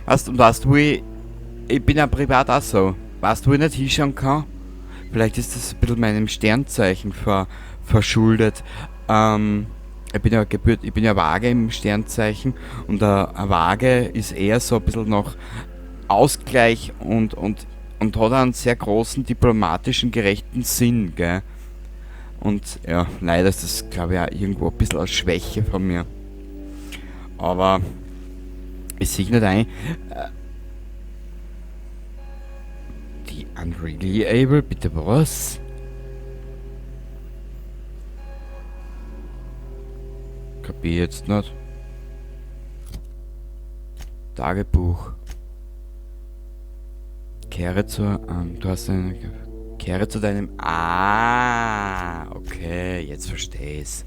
Weißt, und weißt du, ich bin ja privat auch so. Weißt du, wo ich nicht hinschauen kann? Vielleicht ist das ein bisschen meinem Sternzeichen verschuldet. Ich bin ja Waage im Sternzeichen und eine Waage ist eher so ein bisschen noch Ausgleich und hat einen sehr großen diplomatischen, gerechten Sinn, gell? Und ja, leider ist das, glaube ich, auch irgendwo ein bisschen eine Schwäche von mir. Aber ich sehe nicht ein. Die Unreliable, bitte was? Kapier jetzt nicht. Tagebuch. Kehre zu, du hast eine, kehre zu deinem, ah, okay, jetzt versteh ich's.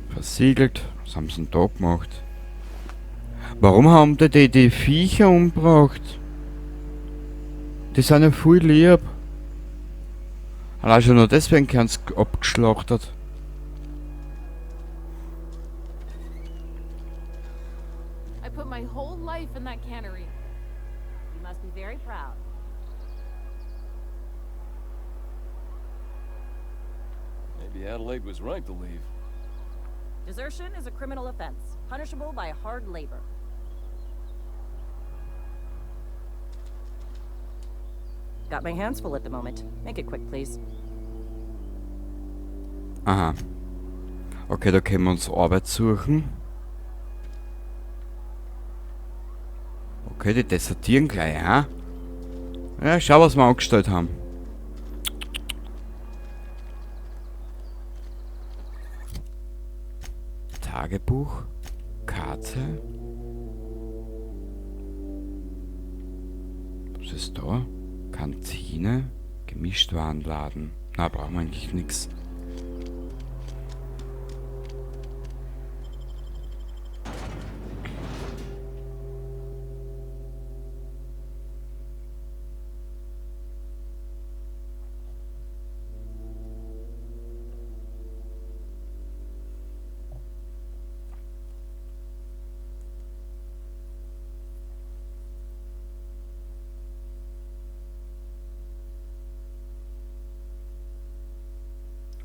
Versiegelt. Was haben sie denn da gemacht? Warum haben die Viecher umgebracht? Die sind ja voll lieb. Allein schon nur deswegen kann's abgeschlachtet. I put my whole life in that cannery. You must be very proud. Maybe Adelaide was right to leave. Desertion is a criminal offense, punishable by hard labor. Got my hands full at the moment. Make it quick, please. Aha. Okay, da können wir uns Arbeit suchen. Okay, die desertieren gleich, ha? Ja, schau, was wir angestellt haben. Tagebuch, Karte. Was ist da? Kantine, Gemischtwarenladen. Na, brauchen wir eigentlich nix.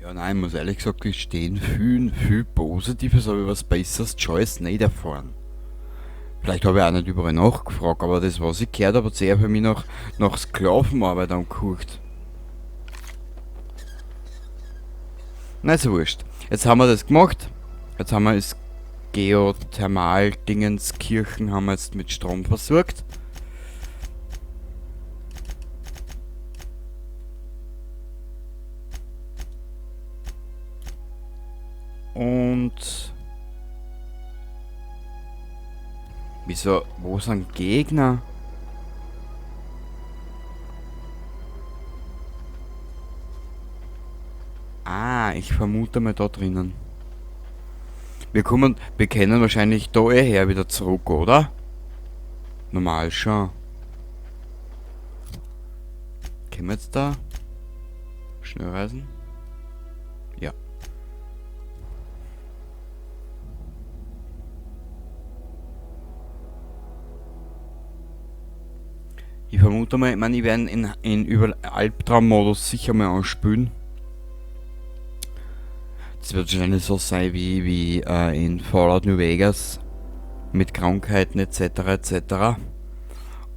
Ja, nein, ich muss ehrlich gesagt gestehen, viel, viel Positives habe ich über Spacer's Choice nicht erfahren. Vielleicht habe ich auch nicht überall nachgefragt, aber das, was ich gehört habe, hat sich eher für mich nach Sklavenarbeit angehört. Na, ist ja wurscht. Jetzt haben wir das gemacht. Jetzt haben wir das Geothermal-Dingenskirchen haben wir jetzt mit Strom versorgt. Und wieso, wo sind Gegner? Ah, ich vermute mal da drinnen. Wir können wahrscheinlich da eh her wieder zurück, oder? Normal schon. Können wir jetzt da schnell reisen? Ja. Ich vermute mal, ich werde in über Albtraum-Modus sicher mal anspülen. Das wird wahrscheinlich so sein wie in Fallout New Vegas mit Krankheiten et cetera et cetera.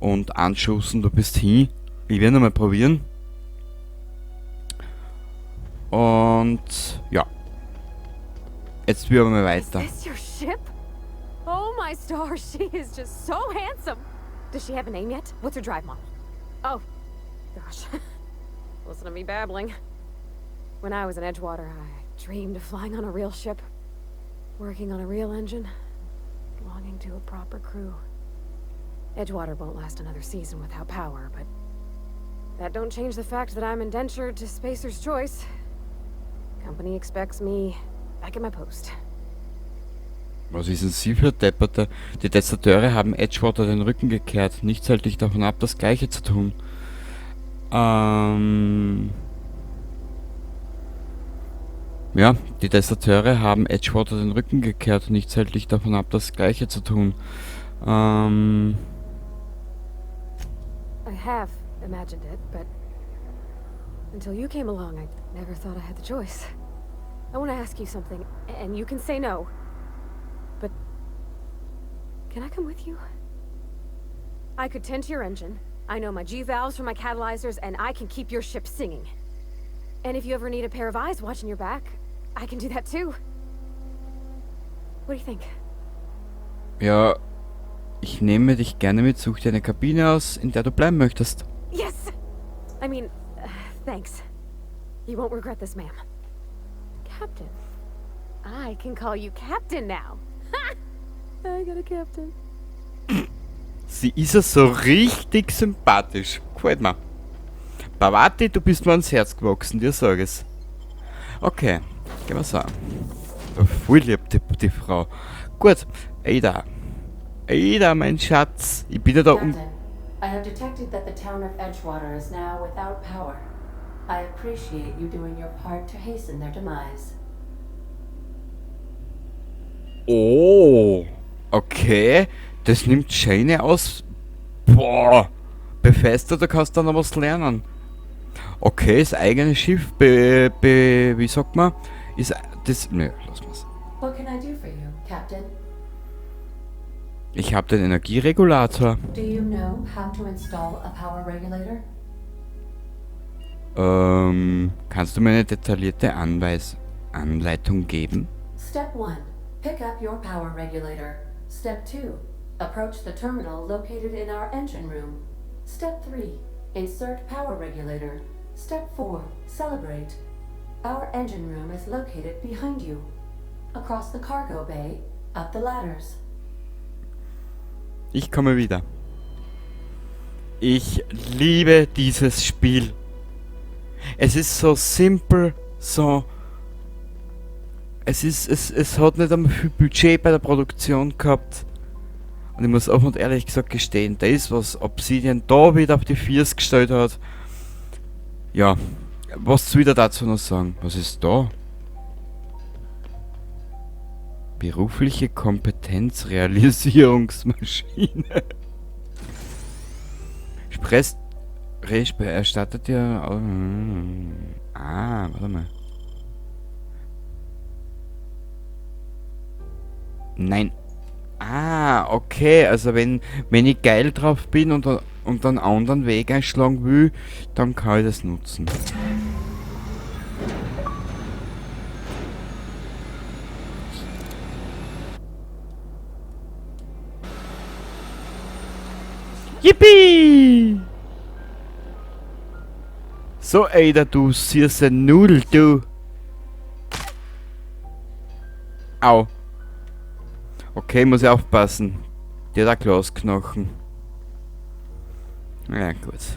Und anschussen, du bist hin. Ich werde nochmal probieren. Und ja. Jetzt wir mal weiter. Is this your ship? Oh my star, she is just so handsome. Does she have a name yet? What's her drive model? Oh, gosh. Listen to me babbling. When I was in Edgewater, I dreamed of flying on a real ship, working on a real engine, belonging to a proper crew. Edgewater won't last another season without power, but that don't change the fact that I'm indentured to Spacer's Choice. Company expects me back at my post. Was ist denn sie für Depperte? Die Deserteure haben Edgewater den Rücken gekehrt. Nichts hält dich davon ab, das Gleiche zu tun. Ja, die Deserteure haben Edgewater den Rücken gekehrt und nichts hält dich davon ab, das Gleiche zu tun. I have imagined it, but until you came along, I never thought I had the choice. I want to ask you something, and you can say no. But can I come with you? I could tend to your engine. I know my G-valves from my catalyzers, and I can keep your ship singing. And if you ever need a pair of eyes watching your back, I can do that too. What do you think? Ja, ich nehme dich gerne mit. Such dir eine Kabine aus, in der du bleiben möchtest. Yes! I mean, thanks. You won't regret this, ma'am. Captain. I can call you Captain now. I got a captain. Sie ist ja so richtig sympathisch. Gefällt mir. Parvati, du bist mir ans Herz gewachsen, dir sag ich's. Okay, gehen wir so. Voll lieb, die Frau. Gut, Ada. Ada, mein Schatz. Ich bin ja da um. Captain, I have detected that the town of Edgewater is now without power. I appreciate you doing your part to hasten their demise. Oh, okay. Das nimmt Shane aus. Boah. Bethesda, da kannst du dann noch was lernen. Okay, das eigene Schiff, wie sagt man? Ist das. Ne, lass mal's. What can I do for you, Captain? Ich habe den Energieregulator. Do you know how to install a power regulator? Kannst du mir eine detaillierte Anleitung geben? Step 1. Pick up your power regulator. Step 2. Approach the terminal located in our engine room. Step 3. Insert power regulator. Step 4. Celebrate. Our engine room is located behind you. Across the cargo bay, up the ladders. Ich komme wieder. Ich liebe dieses Spiel. Es ist so simpel, so. Es hat nicht einmal viel Budget bei der Produktion gehabt. Und ich muss offen und ehrlich gesagt gestehen, das, was Obsidian da wieder auf die Füße gestellt hat. Ja, was soll ich da dazu noch sagen? Was ist da? Berufliche Kompetenzrealisierungsmaschine. Sprecht, erstattet dir. Ah, warte mal. Nein. Ah, okay. Also wenn ich geil drauf bin und einen anderen Weg einschlagen will, dann kann ich das nutzen. Yippie! So, Ada, du süße Nudel, du. Au. Okay, muss ich aufpassen. Die hat auch Glasknochen. Ja, gut.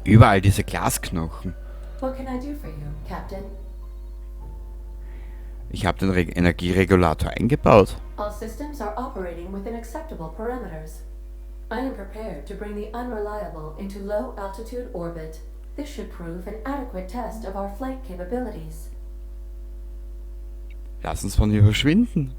Überall diese Glasknochen. What can I do for you, Captain? Ich habe den Energieregulator eingebaut. All systems are operating within acceptable parameters. I am prepared to bring the Unreliable into low altitude orbit. This should prove an adequate test of our flight capabilities. Lass uns von hier verschwinden.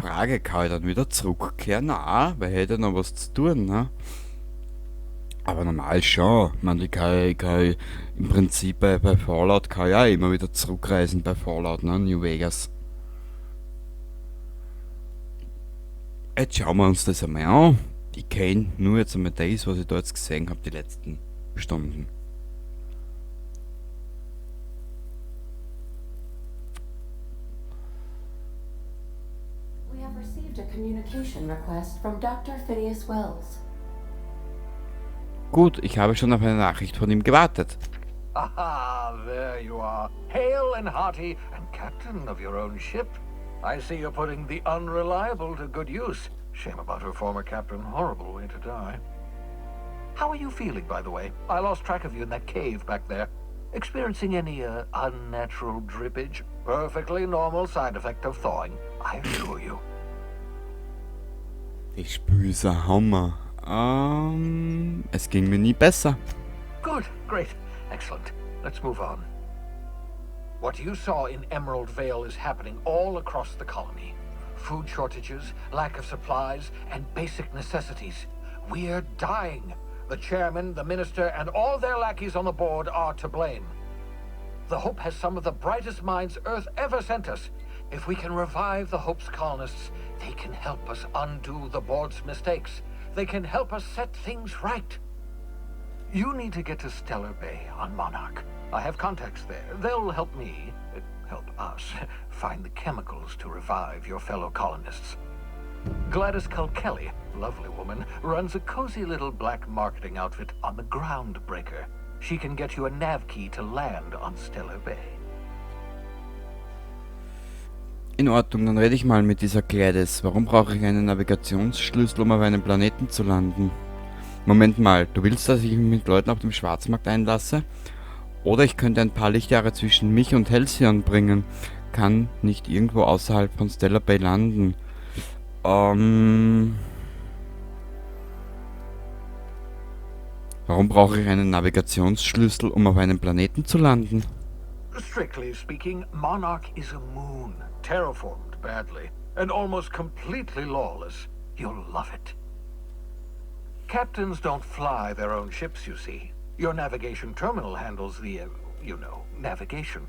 Frage, kann ich dann wieder zurückkehren? Na, weil hätte noch was zu tun, ne? Aber normal schon. Ich meine, ich kann im Prinzip bei Fallout kann ich auch immer wieder zurückreisen bei Fallout, ne? New Vegas. Jetzt schauen wir uns das einmal an. Ich kenn nur jetzt einmal das, was ich da jetzt gesehen hab, die letzten Stunden. We have received a communication request from Dr. Phineas Wells. Gut, ich habe schon auf eine Nachricht von ihm gewartet. Aha, there you are. Hale and hearty and captain of your own ship. I see you're putting the Unreliable to good use. Shame about her former captain. Horrible way to die. How are you feeling, by the way? I lost track of you in that cave back there. Experiencing any unnatural drippage? Perfectly normal side effect of thawing, I assure you. Das Spiel ist ein Hammer. Es ging mir nie besser. Good, great, excellent. Let's move on. What you saw in Emerald Vale is happening all across the colony. Food shortages, lack of supplies, and basic necessities. We're dying. The chairman, the minister, and all their lackeys on the board are to blame. The Hope has some of the brightest minds Earth ever sent us. If we can revive the Hope's colonists, they can help us undo the board's mistakes. They can help us set things right. You need to get to Stellar Bay on Monarch. I have contacts there. They'll help me, help us, find the chemicals to revive your fellow colonists. Gladys Culkelly, lovely woman, runs a cozy little black marketing outfit on the Groundbreaker. She can get you a nav key to land on Stellar Bay. In Ordnung, dann rede ich mal mit dieser Gladys. Warum brauche ich einen Navigationsschlüssel, um auf einem Planeten zu landen? Moment mal, du willst, dass ich mich mit Leuten auf dem Schwarzmarkt einlasse? Oder ich könnte ein paar Lichtjahre zwischen mich und Halcyon bringen. Kann nicht irgendwo außerhalb von Stellar Bay landen. Warum brauche ich einen Navigationsschlüssel, um auf einem Planeten zu landen? Strictly speaking, Monarch is a moon, terraformed badly, and almost completely lawless. You'll love it. Captains don't fly their own ships, you see. Your navigation terminal handles the, navigation.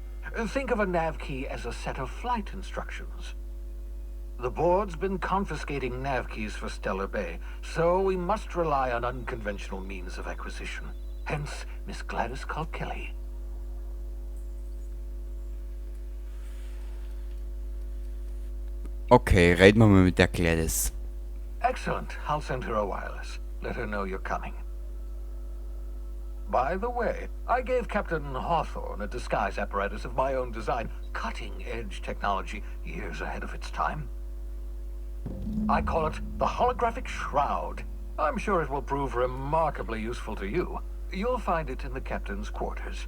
Think of a nav key as a set of flight instructions. The board's been confiscating nav keys for Stellar Bay, so we must rely on unconventional means of acquisition. Hence, Miss Gladys Culkelly. Okay, reden wir mal mit der Gladys. Excellent. I'll send her a wireless. Let her know you're coming. By the way, I gave Captain Hawthorne a disguise apparatus of my own design, cutting-edge technology, years ahead of its time. I call it the holographic shroud. I'm sure it will prove remarkably useful to you. You'll find it in the captain's quarters.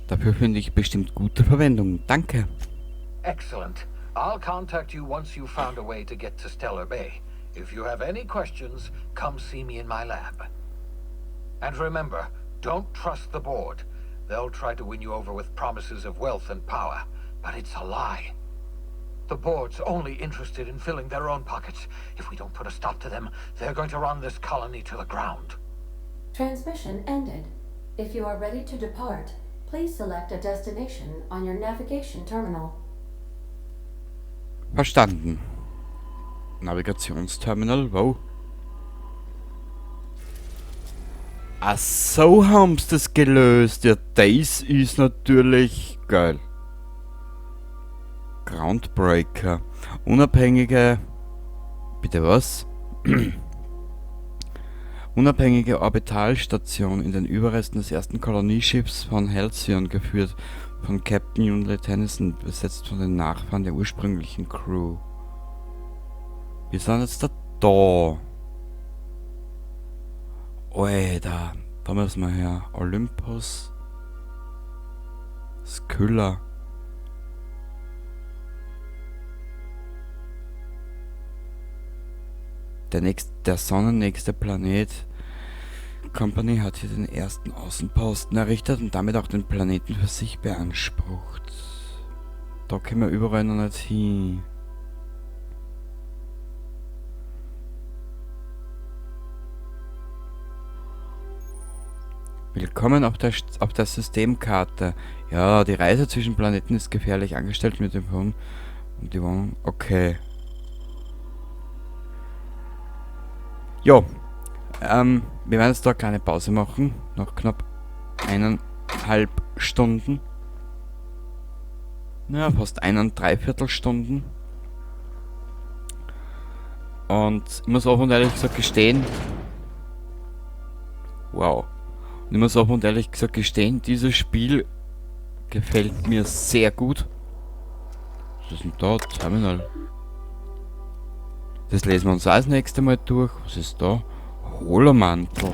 Dafür finde ich bestimmt gute Verwendung. Danke. Excellent. I'll contact you once you've found a way to get to Stellar Bay. If you have any questions, come see me in my lab. And remember, don't trust the board. They'll try to win you over with promises of wealth and power, but it's a lie. The board's only interested in filling their own pockets. If we don't put a stop to them, they're going to run this colony to the ground. Transmission ended. If you are ready to depart, please select a destination on your navigation terminal. Verstanden. Navigationsterminal, wow. Ach so, haben's das gelöst. Ja, das ist natürlich geil. Groundbreaker. Unabhängige... Bitte was? Unabhängige Orbitalstation in den Überresten des ersten Kolonieschiffs von Halcyon geführt, von Captain Yunlei Tennyson, besetzt von den Nachfahren der ursprünglichen Crew. Wir sind jetzt da. Alter, da müssen wir her. Olympus. Skylla. Der sonnennächste Planet. Company hat hier den ersten Außenposten errichtet und damit auch den Planeten für sich beansprucht. Da können wir überall noch nicht hin. Willkommen auf der Systemkarte. Ja, die Reise zwischen Planeten ist gefährlich angestellt mit dem Phone und die Wohnung. Okay. Jo. Wir werden jetzt da eine kleine Pause machen. Noch knapp 1,5 Stunden. Naja, fast 1,75 Stunden. Und ich muss offen und ehrlich gesagt gestehen. Wow. Und ich muss offen und ehrlich gesagt gestehen, dieses Spiel gefällt mir sehr gut. Was ist denn da? Terminal. Das lesen wir uns auch das nächste Mal durch. Was ist da? Holomantel.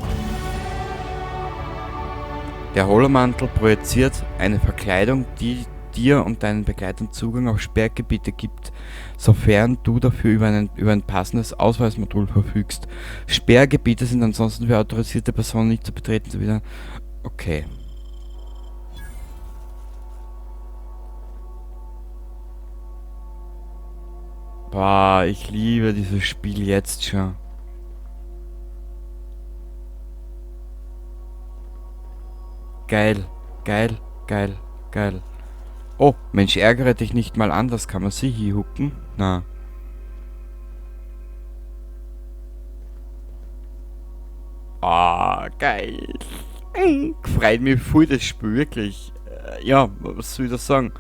Der Holomantel projiziert eine Verkleidung, die dir und deinen Begleitern Zugang auf Sperrgebiete gibt, sofern du dafür über ein passendes Ausweismodul verfügst. Sperrgebiete sind ansonsten für autorisierte Personen nicht zu betreten. So wieder. Okay. Boah, ich liebe dieses Spiel jetzt schon. Geil, geil, geil, geil. Oh, Mensch, ärgere dich nicht mal anders. Kann man sie hier hucken? Na. Ah, geil. Freut mich voll das Spiel, wirklich. Ja, was soll ich da sagen?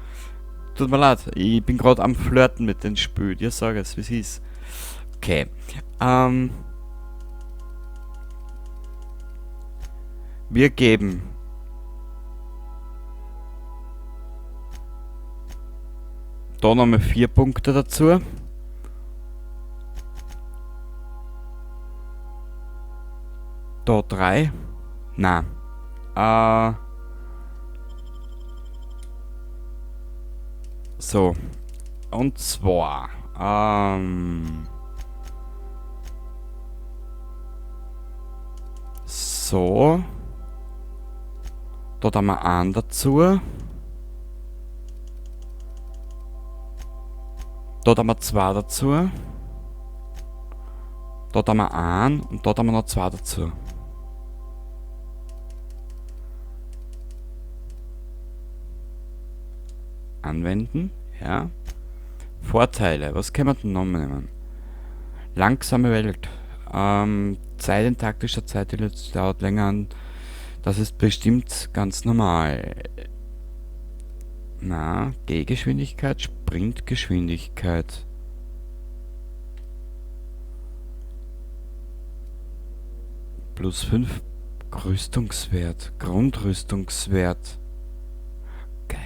Tut mir leid, ich bin grad am Flirten mit dem Spiel. Ich sag es, wie's ist. Okay. Wir geben da nochmal 4 Punkte dazu. Da 3. Na. So. Und zwar. So. Da haben wir einen dazu. Da haben wir 2 dazu. Da haben wir einen und da haben wir noch 2 dazu. Anwenden, ja. Vorteile, was können wir denn noch nehmen? Langsame Welt. Zeit in taktischer Zeit, die dauert länger an. Das ist bestimmt ganz normal. Na, Gehgeschwindigkeit, Sprintgeschwindigkeit. Plus 5 Rüstungswert, Grundrüstungswert. Geil.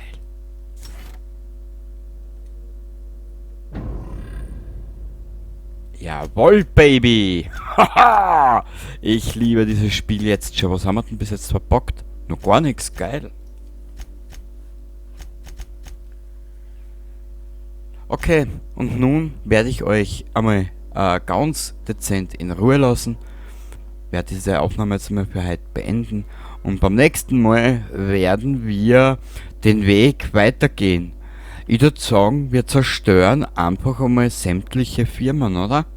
Jawohl, Baby! Haha! Ich liebe dieses Spiel jetzt schon. Was haben wir denn bis jetzt verbockt? Noch gar nichts, geil. Okay, und nun werde ich euch einmal ganz dezent in Ruhe lassen. Werde diese Aufnahme jetzt mal für heute beenden. Und beim nächsten Mal werden wir den Weg weitergehen. Ich würd sagen, wir zerstören einfach einmal sämtliche Firmen, oder?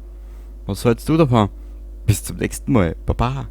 Was hältst du davon? Bis zum nächsten Mal. Baba.